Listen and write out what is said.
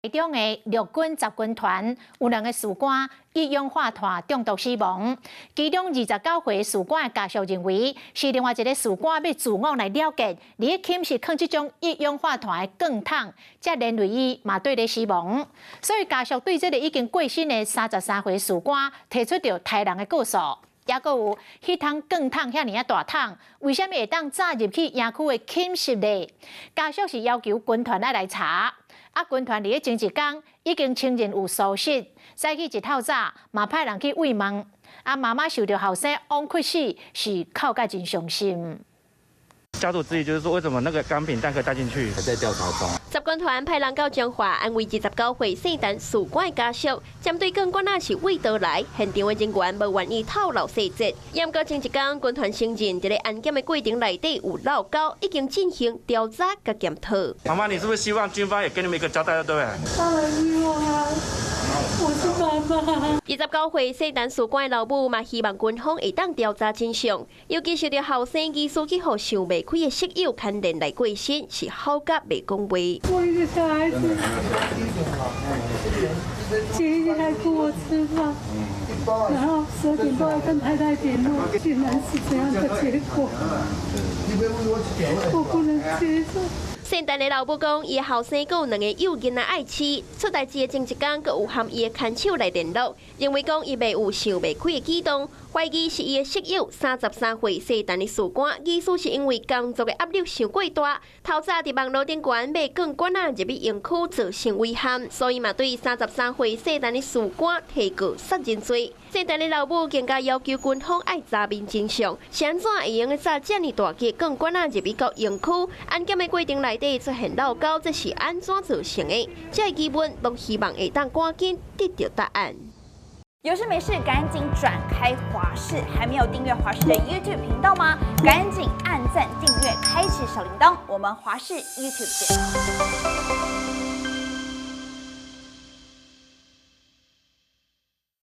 中的陸軍十軍團有兩个士官一氧化碳中毒死亡，其中29歲士官的家屬認為是另外一个士官欲自我來了結，佇咧寢室囥這種一氧化碳的罐桶，才連累伊嘛綴咧死亡。所以家屬對這个已經過身的33歲士官提出著刣人的告訴。抑閣有彼桶罐桶遐爾仔大桶，為啥物會當炸入去營區的寢室內？家屬是要求軍團愛來查。啊，軍團佇咧前一工已經承認有疏失，早起一透早嘛派人去慰問。啊，媽媽受著後生枉屈死，是哭甲真傷心。家屬質疑就是說，為什麼那個鋼餅彈可以帶進去？還在調查中。十軍團派人到彰化安慰29歲姓陳士官的家屬，針對鋼罐仔是佗佗來，現場的人員無願意透露細節。毋過前一工，軍團承認佇咧安檢的過程內底有漏勾，已經進行調查佮檢討。媽媽，你是不是希望軍方也給你們一個交代，對不對？當然希望啊，我是媽媽。29歲姓陳士官的老母嘛，希望軍方會當調查真相，尤其是著後生疑似去予想袂開的室友牽連來過身，是哭甲袂講話。我一個小孩子，前一天還顧我吃飯，然後12點多還跟太太聯絡，竟然是這樣的結果，我不能接受。姓陳的老母講，伊的後生閣有兩個幼囡仔愛飼，出代誌的前一工，閣有和伊的牽手來聯絡，認為講伊袂有想袂開的舉動，懷疑是伊的室友33歲姓陳的士官，疑似是因為工作的壓力傷過大，透早佇網路頂懸買鋼罐仔入去營區造成危險，所以嘛對33歲姓陳的士官提告殺人罪。姓陳的老母更加要求軍方愛查明真相，是按怎會用得炸遮爾大支鋼罐仔入去到營區？安檢的過程內底出現漏勾，這是按怎造成的？這个疑問攏希望會當趕緊得著答案。有事沒事趕緊轉開華視，還沒有訂閱華視的 YouTube 頻道嗎？趕緊按讚、訂閱、開啟小鈴鐺，我們華視 YouTube 見。